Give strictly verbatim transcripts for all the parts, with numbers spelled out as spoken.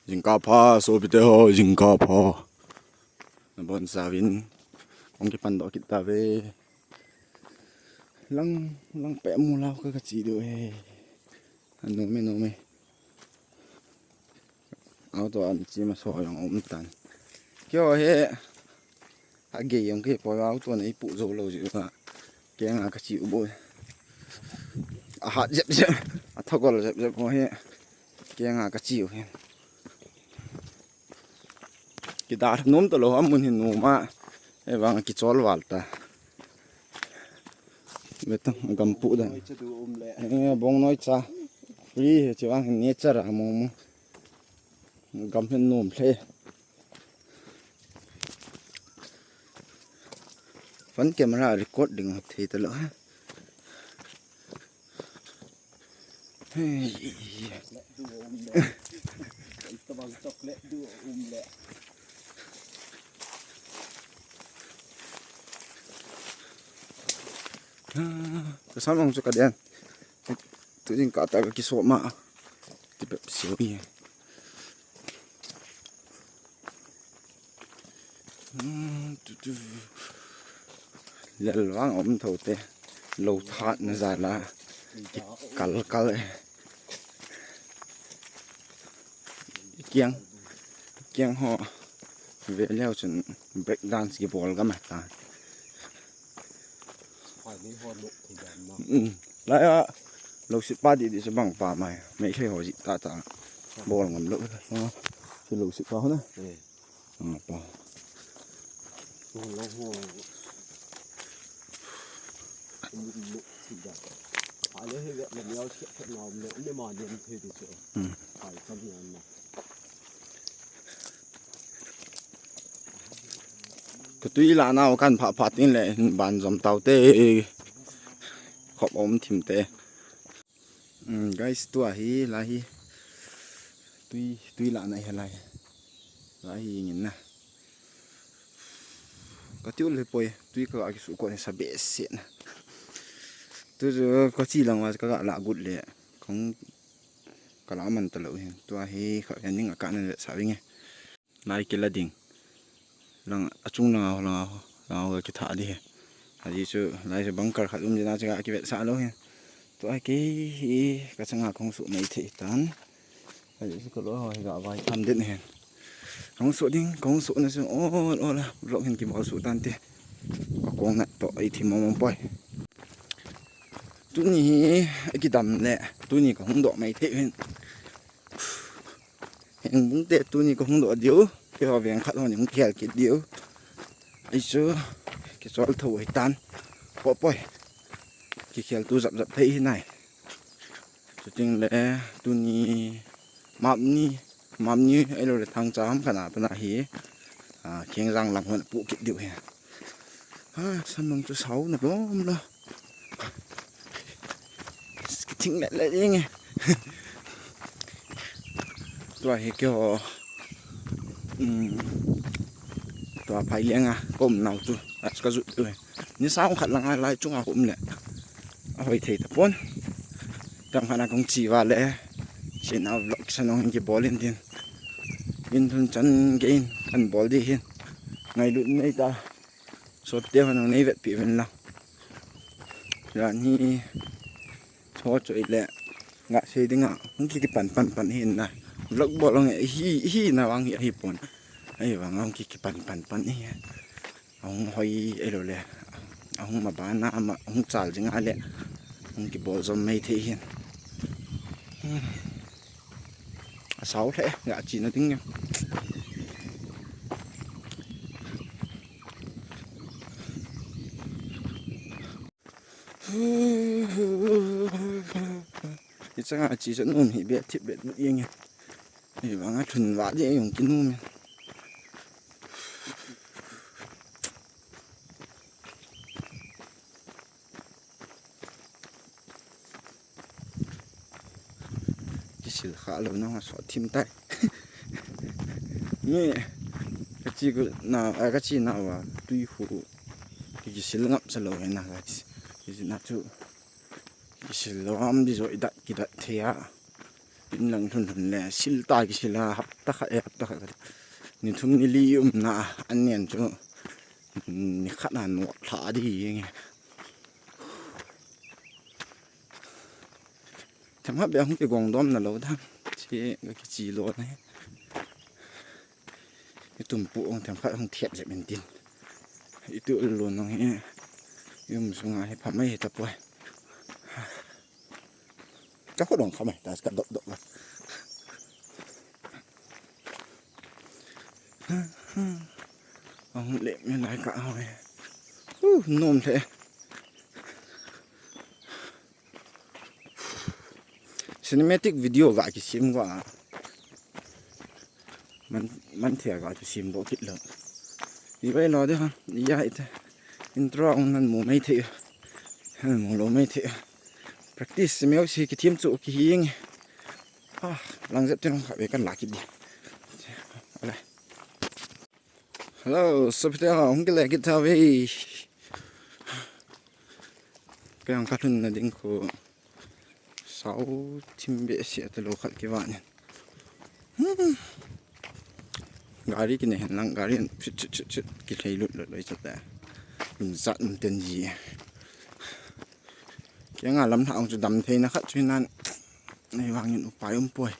Jingkah pha, sopite ho, jingkah pha. Nabonchauvin, kong kipan doh kit tauve. Lang, lang peh mu lau ka, kache diu ahi. Anom e, nom e. Auto a mi che masa jong aum tan. Keiho hi, agei jong kei poi, auto na eipuh jou lou jeh uva. Kenga kache u bou. Ahat jep jep, athagol jep jep ho hi. Kenga kache u hi. Kidalha nom talou, amun hi nom a. Ahivang kichol val ta. Ve tang, gam puh dan. Eh, bong noi cha. Free hi, chuvang nature a mong mong. Gam hi nom lheh. Phone camera record ding thei talou ha. Hei. Ah, ka sam lang chu ka den. Tu jingkah tah ka kisop ma. Ti pep siu hi. Hmm, tu, tu. Lel vang um tho te. Lou that na jal a. Kikal kal e. Kiang. Kiang ho. Ve leu chun break dance kibol gam ta. Phai ni ho nok thei dan ma. Hmm. Lai a. Lou sit pa di di chu bang pa mai. Meitei ho ji ta ta. Bol ngam lou. Ha. Chu lou sit pa ho na. Eh. Ah, pa. Ho lou ho. Nok thei dan. Ale he ve le miao che che na ne ne ma ne thei di chu. Hmm. Phai kam yan ma. Ka tui la nau kan pha pha tin le ban jom tau te. Khop um thim te. Um, guys, tua hi, lai hi. Tui, tui la na hi lai. Lai hi ngin na. Ka tiu le poi, tui ka ga kisu ko ni sa be se na. Tu ju ka chi lang wa ka ga la gut le. Kong ka la man ta lo hin. Tua hi kha ning a ka na le sa vinge. Lai kila ding. Lang, achung langa ho, langa ho, langa ho kitha di hi. Aji chu, lai chu bunker khat um jina chu ka kivetsah lou hi. Tua kei hi, ka changa kong suh mai thei tan. Aji chu ka lou ho hi ka vai tham den hi. Kong suh ding, kong suh na chu, ol, ol a, vlog hin kibol suh tan te. Ka kong nat to, ei thim mong mong poi. Tuni hi, kidam le, tuni ka hung doh mai thei hin. Hengbung te tuni ka hung doh diu, keiho veng khat hon hung kikhel kit diu. Ei chu, kichol tho hi tan. Poi poi. Kikhel tu jap jap thei hi nai. Chuting le tuni map ni, map ni, ei lo le thang cha ham khana pana hi. Ah, Khengjang lang hon pu kit diu hi. Ha, samang chu sao na lom lo. Thing le le ing e. Tua hi keiho. Um, tua phai lenga ka um nau chu. Ach ka jut tu. Ni sao khat langa lai chunga um le. A hoi thei ta pon. Tam khana kong chi va le. Chin a vlog sa nong kibol in din. In thun chan ke in kan bol di hin. Ngailut nei ta. Sopite ho nang nei vetpi uvin lang. Jan hi, so choi le, nga sei dinga, hung ki kipan pan pan hin na. Vlog bol long hi, hi na vang hi, hi pon. Ahivang hung ki kipan pan pan hi. Hung hoi e lo le. Hung ma ba na ma, hung chal jing a le. Hung kibol jom mai thei hin. Asao lheh, nga chi na ding. Hichanga chi chan um hi be thip be lut jeng e. Hivanga thun va di jong kinum e. Kisil kha lo na nga so thim tai. Ni, ka chi ko na, a, ka chi na va, tui khu. Ki, kisil ngap sa lo na, guys. Ki na chu. Kisil lo am di jo i dat, ki dat thei a. Tin lang lhun lhun le, sil ta kisil a, hapta khat, eh, hapta khat. Ni thum ni li umna, an nen chu, ni khat na nawt lha di jeng e. Themkhat beh hung kigong dom na lou dam. Chi ka kichi lo ne. I tumpu hung themkhat hung thiat jep in tin. I tu lo nang hi. I um sunga hi pha mai hi ta poi. Ka khu dong kha mai ta ka dop dop la. Hung le mi lai ka hoi. Hu nom le. Cinematic video ga kisim ga. Man, man thei ga kisim bo kit lo. I bai lo de ha. Ya ite. Intro ang nan mu mai thei. Nan mu lo mai thei. Practice meu si kithiam chu ki hing. Ah, lang jep tin kha ve kan la kit di. Ale. Hello, sopite ho, hung kile kit tave. Kei ang ka lhun na ding khu. Sao thim behseh a te lo khat kivah in. Hmm. Gari kine hen lang, gari in chut, chut, chut, chut, kilhei lut lut loi chate. Lum jat um ten ji. Kei nga lam thang chu dam thei na khat chu nan. Nei vangin upai um poi.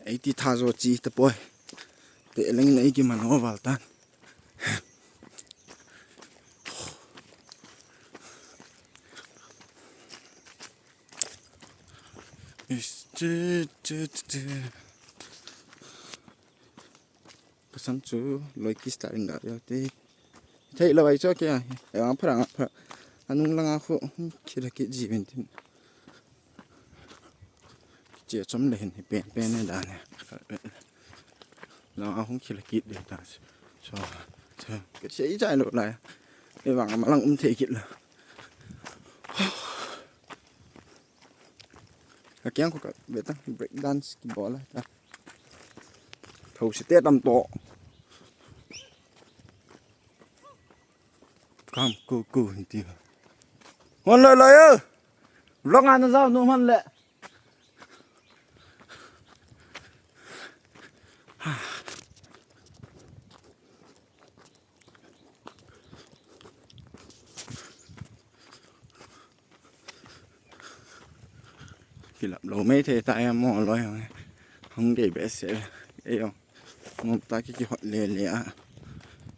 Ei ti tha jo chi ta poi. Te leng nei ki man ho val tan. Is tu, tu, tu, tu. Pasal chu loi kis ta ring ga ya te. Thei lo ai cho kya. Ya phara phara. Anung langa khu khila ki ji vin tin. Chia chom le hin hi pen pen ne dan ne. Langa hung khila kit de ta. So, so, ke sei jai lo lai. E vang ma lang um thei kit lo. Ka kiang ko ka beta break dance ki bola ta. Thau si te tam to. Kam ku ku hin ti. Hon le le. Vlog ana jao nu man le. Kilap lo mai thei ta ya mo loi hong. Hong dei behseh. Ei yo. Mo ta ki ki hot le le a.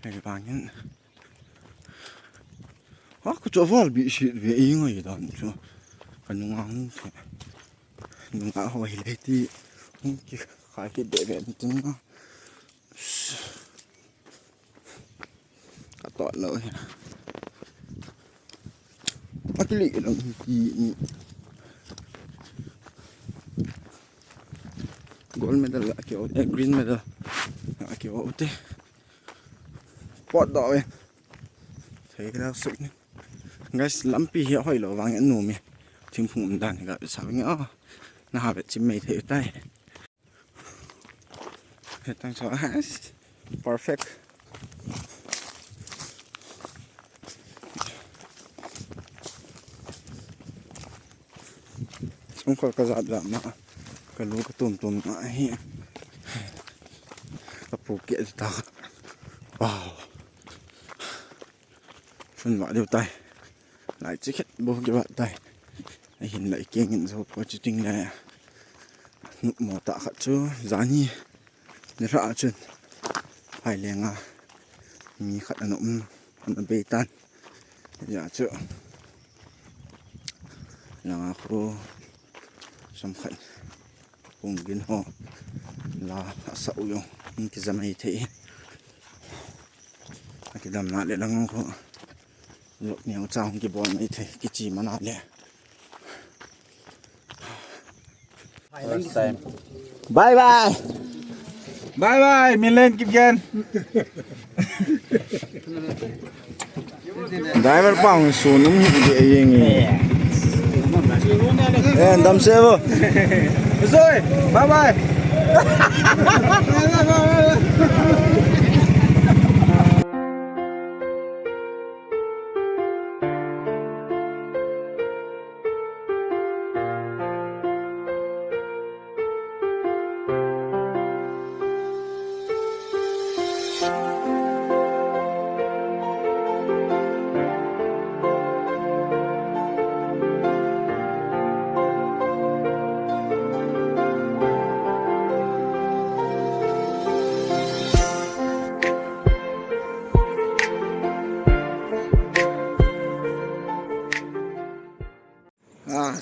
Ei bangin. Ha, ko chu aval bih sit ve i ngai dan chu. Ka nunga hung the. Nunga hoi le ti. Hung ki khai ki de ve tin na. Ka tot lo hi. Akili lo hi ti ni. Gold medal la ki o, eh, green medal la ki o te. Potdoh ve. Thei ka suk ni. Guys, lampi hi hoi lo vang anu mi. Thingphung um dan ka sa vang a. Na ha ve chim mai thei tai. Hetang so perfect. Sungkol ka jat jat ma, ka lu ka tum tum ma hi. Ka pu ke ta. Wow. Sun va deu tai. Lai chi khet bo ki va tai. Ahin lai keng in zo po chi ting le. Nu mo ta khat chu jani. Ni ra chun. Hai lenga. Mi khat ana um. Ana bei tan. Ya chu. Langa khu. Som khat. Pung gin ho. La asa u yong. Ki jamai thei. Ki dam na le lang khu. Lok neo cha hung ki bol mai thei. Ki chi mana le. First time. Bye bye. Bye bye, Milen Kipgen. Driver pa hung sun um hi de yeng e. Eh, dam se bo. Zoi, bye bye.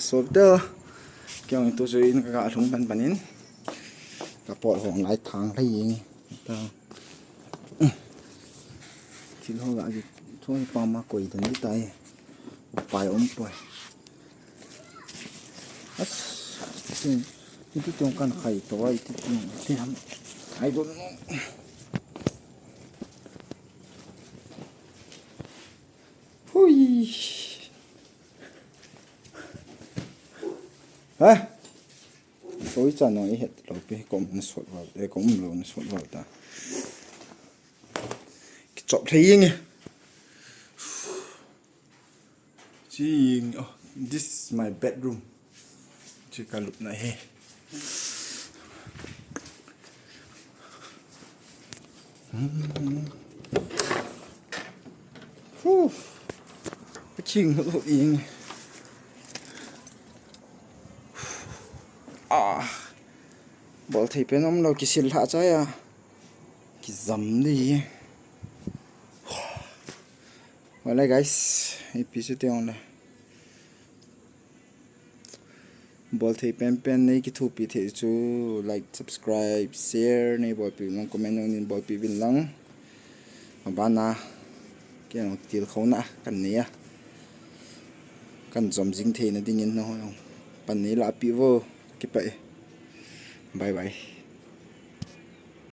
So te, kei tu chu in ka ga lhung pan pan in, ka pot hong lai thang lai ing. Ta. Thil ho ga ji, thil pa ma koi dan di tai. Upai um poi. As, tin, tin tu tong kan khai to ai, tin, tin, I don't know. Hui. Ha? Oi, cha no, i het lo pi, kom na sot val, e kom lo na sot val ta. Kichop thei ing e. Ching, oh, this is my bedroom. Chi ka lupna hi. Hmm. Huh. Ching lo ing. Ah. Bol thei pen um lo, kisil lha cha ya. Kijam di. Wala guys, ipi chu te ong le. Bol thei pen pen nei kithopi thei chu like, subscribe, share nei bolpi lang, comment nei bolpi vin lang. Abana kei nong til khona kan nei a. Kan jom jing theina dingin nong pan nei la pi vo. Kipah e. Bye bye.